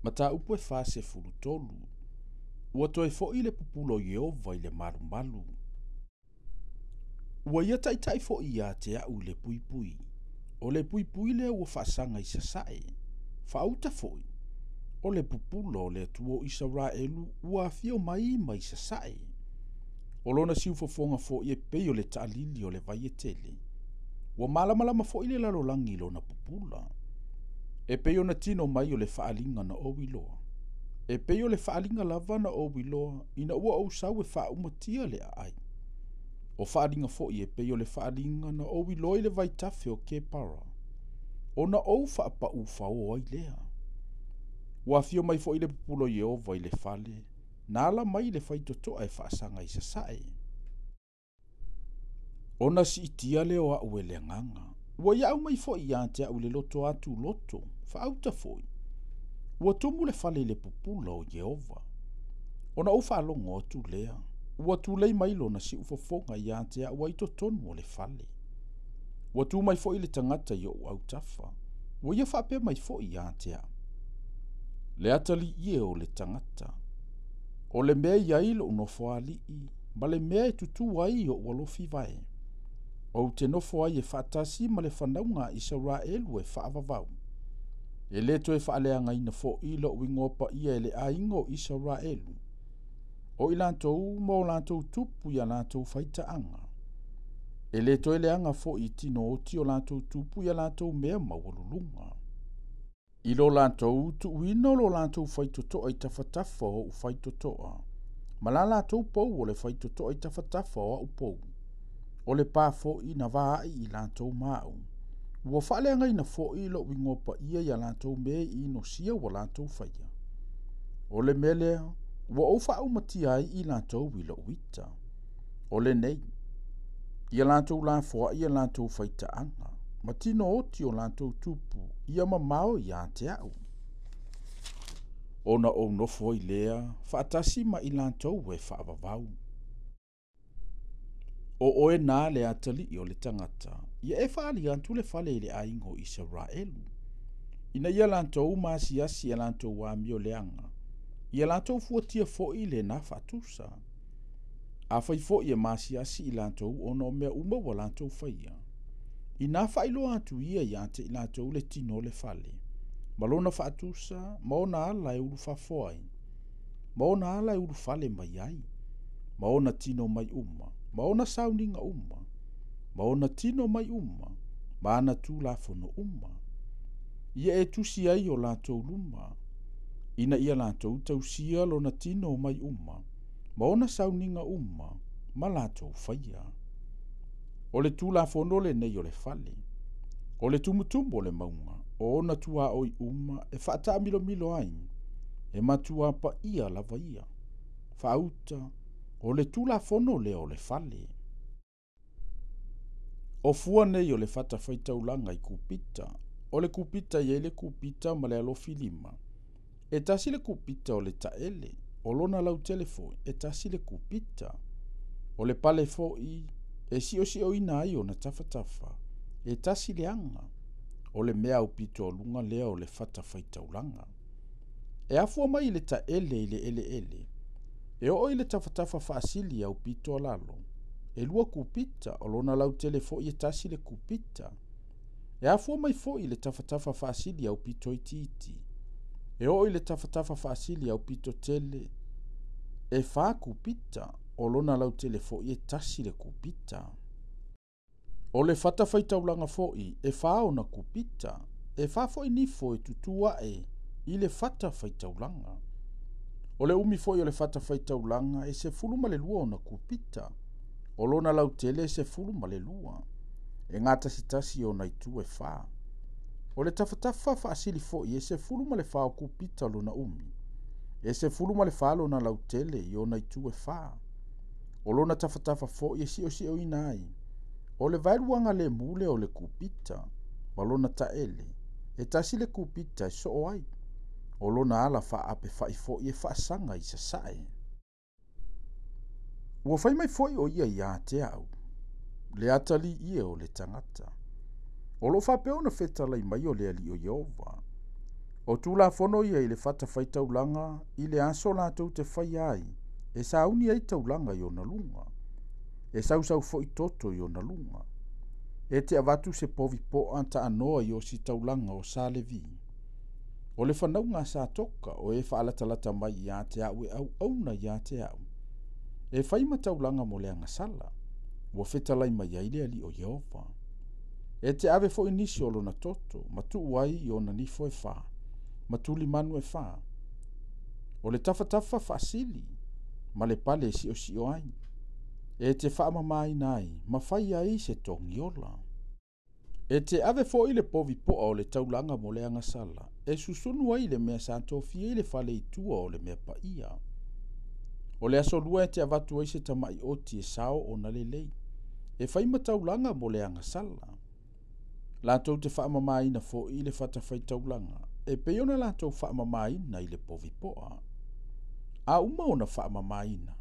Mataupu e 43. Ua toe foʻi le pupula o Ieova i le malumalu. Ua ia taʻitaʻi foʻi ia te aʻu i le puipui. O le puipui lea ua faasaga i sasae. Faauta foʻi. O le pupula o le Atua o Isaraelu ua afio mai mai sasae. O lona siufofoga foʻi e pei o le taalili o le vai e tele. Ua malamalama foʻi le lalolagi i lona pupula. E pei ona tino mai o le faaaliga na ou iloa. E pei o le faaaliga lava na ou iloa ina ua ou sau e faaumatia le aai. O faaaliga foʻi e pei o le faaaliga na ou iloa i le vaitafe o Kepara, ona ou faapaufaoa ai lea. Ua afio mai foʻi le pupula o Ieova i le fale, na ala mai i le faitotoa e faasaga i sasae. Ona siitia lea o aʻu e le agaga. Ua ia au mai foʻi ia te aʻu i le loto atu loto, faauta foʻi. Ua tumu le fale i le pupula o Ieova. Ona ou faalogo atu lea, ua tulei mai lona siufofoga ia te aʻu ai totonu o le fale. Ua tu mai foʻi le tagata i oʻu autafa, ua ia faapea mai foʻi ia te aʻu. Le atalii e o le tagata. O le mea i ai loʻu nofoalii, ma le mea e tutū ai oʻu alofi vae. Ou te nofo ai e faatasi ma le fanauga a Isaraelu e faavavau. E le toe faaleagaina foʻi loʻu igoa paia e le aiga o Isaraelu. O i latou ma o latou tupu i a latou faitaaga. E le toe leaga foʻi i tino oti o latou tupu i a latou mea maualuluga. I lo latou tuuina o lo latou faitotoa i tafatafa o oʻu faitotoa, ma la latou pou o le faitotoa i tafatafa o aʻu pou. O le pa foʻi na vaai i latou ma aʻu. Ua faaleagaina foʻi loʻu igoa paia ia latou mea i inosia ua latou faia. O le mea lea, ua ou faaumatia ai i latou i loʻu ita. O lenei, ia latou lafoai ia latou faitaaga, ma tino oti o latou tupu, ia mamao ia te aʻu. Ona ou nofo ai lea, faatasi ma i latou e faavavau. O oe na le atalii o le tagata, ia e faaali atu le fale i le aiga o Isaraelu. Ina ia latou maasiasi a latou amio leaga, ia latou fuatia foʻi lena faatusa. Afai foʻi e maasiasi i latou ona o mea uma ua latou faia. Ina faailoa atu ia ia te i latou le tino o le fale, ma lona faatusa, ma ona ala e ulufafo ai, ma ona ala e ulufale mai ai, ma ona tino mai uma, ma ona sauniga uma, ma ona tino mai uma, ma ana tulafono uma. Ia e tusi ai o latou luma, ina ia latou tausia lona tino mai uma, ma ona sauniga uma, ma latou faia. O le tulafono lenei o le fale. O le tumutumu o le mauga, o ona tuaoi uma e faataamilomilo ai, e matua paia lava ia. Faauta, o le tulafono lea o le fale. O fua nei o le fatafaitaulaga i kupita. O le kupita i ai le kupita ma le alofi lima. E tasi le kupita o le taele, o lona lautele foʻi, e tasi le kupita. O le pale foʻi, e siosioina ai ona tafatafa, e tasi le aga. O le mea aupito aluga lea o le fatafaitaulaga. E afua mai i le taele i le eleele. E oo i le tafatafa faasili aupito alalo. E 2 kupita, o lona lautele foʻi e tasi le kupita. E afua mai foʻi i le tafatafa faasili aupito itiiti. E oo i le tafatafa faasili aupito tele. E 4 kupita, o lona lautele foʻi e tasi le kupita. O le fatafaitaulaga foʻi e 4 ona kupita. E 4 foʻi nifo e tutu ae i le fatafaitaulaga. O le umi foʻi o le fatafaitaulaga e 12 ona kupita. O lona lautele e 12. E gatasitasi ona itu e 4. O le tafatafa faasili foʻi e 14 o kupita lona umi. E 14 lona lautele i ona itu e 4. O lona tafatafa foʻi e siosioina ai. O le vaeluaga le mule o le kupita, ma lona taele, e tasi le kupita e soo ai. O lona ala faapefai foʻi e faasaga i sasae. Ua fai mai foʻi o ia ia te aʻu, le atalii e o le tagata. O loo faapea ona fetalai mai o le alii o Ieova. O tulafono ia i le fatafaitaulaga i le aso latou te faia ai, e sauni ai taulaga i ona luga, e sausau foi toto i ona luga. E te avatu se povi po'a taanoa i ositaulaga o Sa Levi. O le fanauga a Satoka o e faalatalata mai ia te a'u e auauna ia te a'u, e fai ma taulaga mo le agasala, ua fetalai mai ai le Alii o Ieova. E te ave foi nisi o lona toto, ma tuu ai i ona nifo e fa, ma tulimanu e fa. O le tafatafa faasili, ma le pale e siosio ai. E te faamamaina ai, ma fai ai se togiola. E te ave foi le povi poa o le taulaga mo le agasala, e susunu ai le mea sa tofia i le fale i tua o le mea paia. O le aso lua e te avatu ai se tama'i oti e sao ona lelei, e fai ma taulaga mo le agasala. Latou te faamamaina foi i le fatafaitaulaga, e pei ona latou faamamaina i le povi poa. A uma ona faamamaina,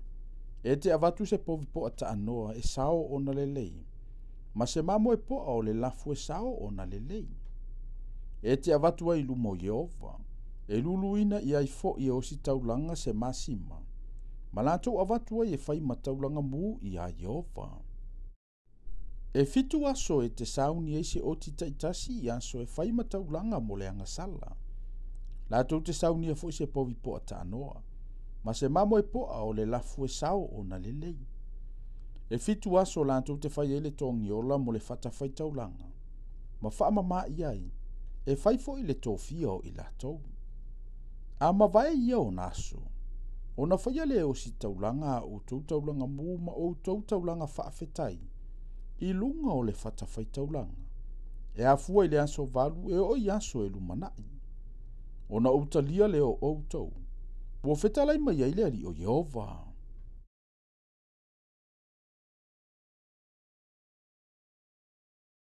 e te avatu se povi poa taanoa e sao ona lelei, ma se mamoe poa o le lafu e sao ona lelei. E te avatu ai i luma o Ieova, e luluina i ai foi e ositaulaga se masima, ma latou avatu ai e fai ma taulaga mu iā Ieova. E 7 aso e te sauni ai se oti taitasi i aso e fai ma taulaga mo le agasala. Latou te saunia foi se povi poa taanoa, ma se mamoe poa o le lafu e sao ona lelei. E 7 aso latou te fai ai le togiola mo le fatafaitaulaga, ma faamama'i ai, e fai foi le tofia o i latou. A mavae ia ona aso, ona faia le ositaulaga a outou taulaga mu ma outou taulaga faafetai, i luga o le fatafaitaulaga, e afua i le aso 8 e oo i aso e lumanai. Ona ou talia lea o outou, ua fetalai mai ai le Alii o Ieova.